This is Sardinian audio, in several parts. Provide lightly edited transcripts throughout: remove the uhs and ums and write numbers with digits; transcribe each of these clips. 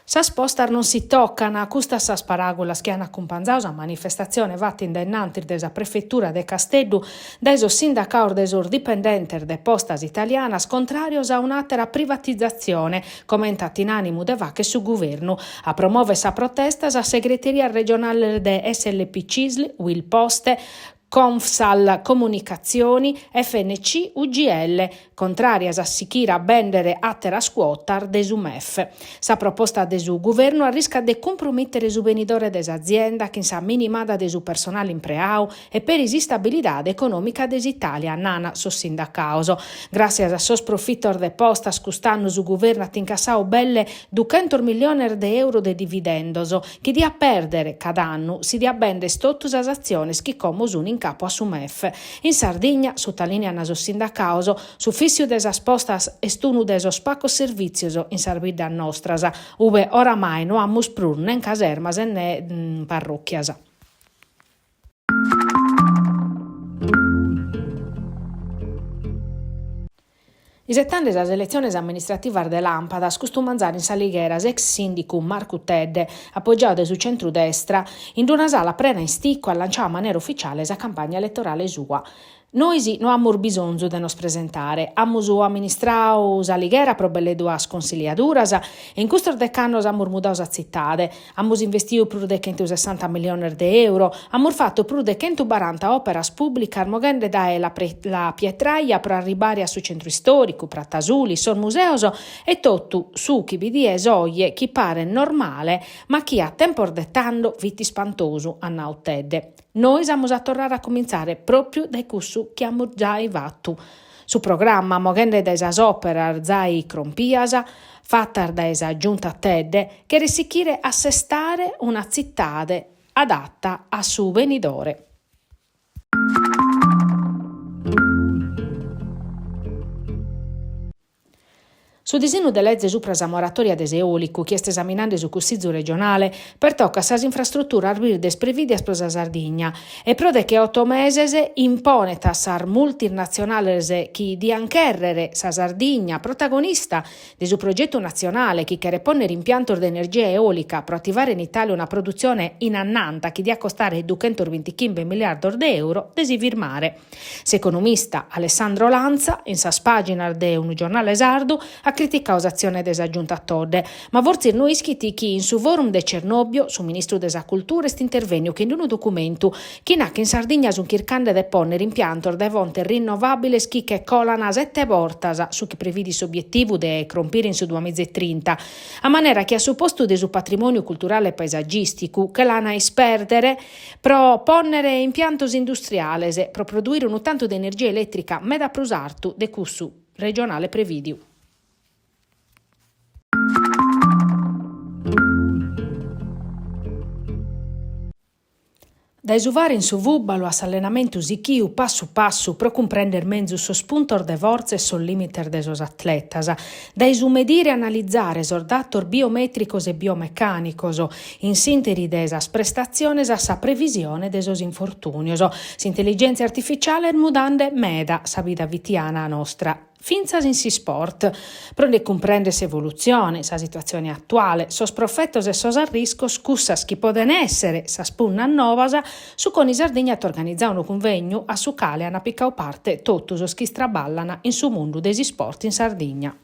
Sas postas non si tocan, custas sas paràgulas chi an acumpanzadu sa manifestatzione fata in dae innantis de sa prefetura de Casteddu dae sos sindacados de sos dipendentes de Postas Italianas contràrios a un'àtera privatizatzione, comente at in ànimu de fàghere su guvernu. A promòvere sa protesta sas segreterias regionales de SLP Cisl, Uil Poste, Confsal Comunicazioni, FNC UGL, contràrias a sichire a bèndere àteras cuotas de su MEF. Sa proposta de su guvernu arriscat de cumpromìtere su benidore de s'azienda chin sa minimada de su personale impreadu e peri s'istabilidade econòmica de s'Itàlia, nana sos sindacados. Gràssias a sos profitos de Postas cust'annu su guvernu at incassadu belle duchentos milliones de euro de dividendos, chi diat pèrdere cada annu si diat bèndere totu sas atziones chi como sun in capu a su MEF. In Sardigna, sutalìnian sos sindacados, s'ufìssiu de sas postas est unu de sos pacos servìtzios in sas biddas nostras, ue oramai no amus prus nen casermas e nen parròchias. Isetande sas eletziones amministrativas de làmpadas, custu manzanu in S'Alighera s'ex sìndicu Marcu Tedde, apogiadu dae su centru-destra, in una sala prena in sticcu at lanciadu a manera uficiale sa campagna eletorale sua. Nois no amus bisonzu de nos presentare, amus amministradu S'Alighera pro belle duas consiliaduras e in custos dech'annos amus mudadu sa tzitade, Amus investiu prus de chentusessanta milliones de euro, amus fatu prus de chentubaranta òperas pùblicas moghende dae la la Pietraia pro arribare a su centru istòricu, Prata Sulis, sos museos e totu su chi bidies oje chi paret normale ma chi a tempos de tando fit ispantosu, at nau Tedde. Nois amus a torrare a cumintzare pròpiu dae cussu chi amus giai fatu. Su programma, moghende dae sas òperas zai crompias, fatas dae sa Giunta Tedde, cheret sichire a sestare una tzitade adatta a su benidore. Su disinnu de leze supra sa moratòria de s'eòlicu chi est esaminande su Cussizu regionale pertocat sas infrastruturas birdes prevìdias pro sa Sardigna e pro decheoto meses imponet a sas multinatzionales chi diant chèrrere sa Sardigna protagonista de su progetu natzionale chi cheret pònnere impiantos de energia eòlica pro ativare in Itàlia una produtzione in annanta chi diat costare duchentosbintichimbe milliardos de euro de si firmare. S'economista Alessandro Lanza, in sas pàginas de unu giornale sardu, at criticadu s'atzione de sa Giunta Todde, ma fortzis no ischit chi in su forum de Cernobbio su ministru de sa Cultura est intervènniu chin unu documentu chi nat chi in Sardigna sunt chircande de pònnere impiantos de fontes rinnovàbiles chi che colan sete bortas su chi previdit s'obietivu de crompire in su duamiza e trinta, a manera chi a su postu de su patrimòniu culturale e paesagìsticu che l'an a ispèrdere pro pònnere impiantos industriales pro produire unu tantu de energia elètrica meda prus artu de cussu regionale prevìdiu. Dae su VAR in su fùbalu a s'allenamentu sichiu passu passu pro cumprender menzus sos puntos de fortza e sos lìmites de sos atletas, dae su medire e analizare sos datos biomètricos e biomecànicos in s'ìnteri de sas prestatziones a sa previsione de sos infortùnios, s'intelligèntzia artificiale est mudande meda sa vida fitiana nostra, fintzas in s'isport. Pro nde cumprèndere s'evolutzione, sa situatzione atuale, sos profetos e sos arriscos, cussas chi podent èssere sas punnas novas, su Coni Sardigna at organizadu unu cunvegnu a su cale ant picadu parte totu sos chi traballant in su mundu de s'isport in Sardigna.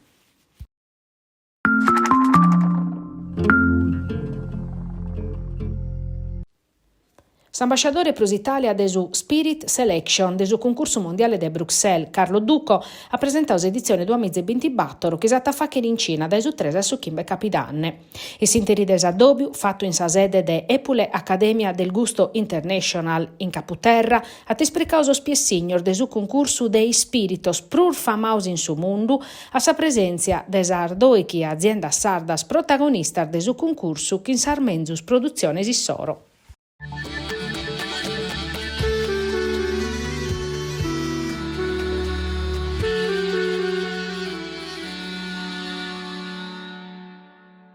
S'ambasciadore pro s'Itàlia de su Spirit Selection de su cuncursu mondiale de Bruxelles, Carlo Ducco, at presentadu s'editzione duamiza e bintibatoro chi s'at a fàghere in Cina dae su tres a su chimbe capidanne. In s'interi de s'addòbiu, fatu in sa sede de Epule Accademia del Gusto International in Caputerra, at ispricadu sos piessignos de su cuncursu de ispìritos prus famados in su mundu a sa presèntzia de sas dòichi aziendas sardas protagonistas de su cuncursu chin sas menzus produtziones issoro.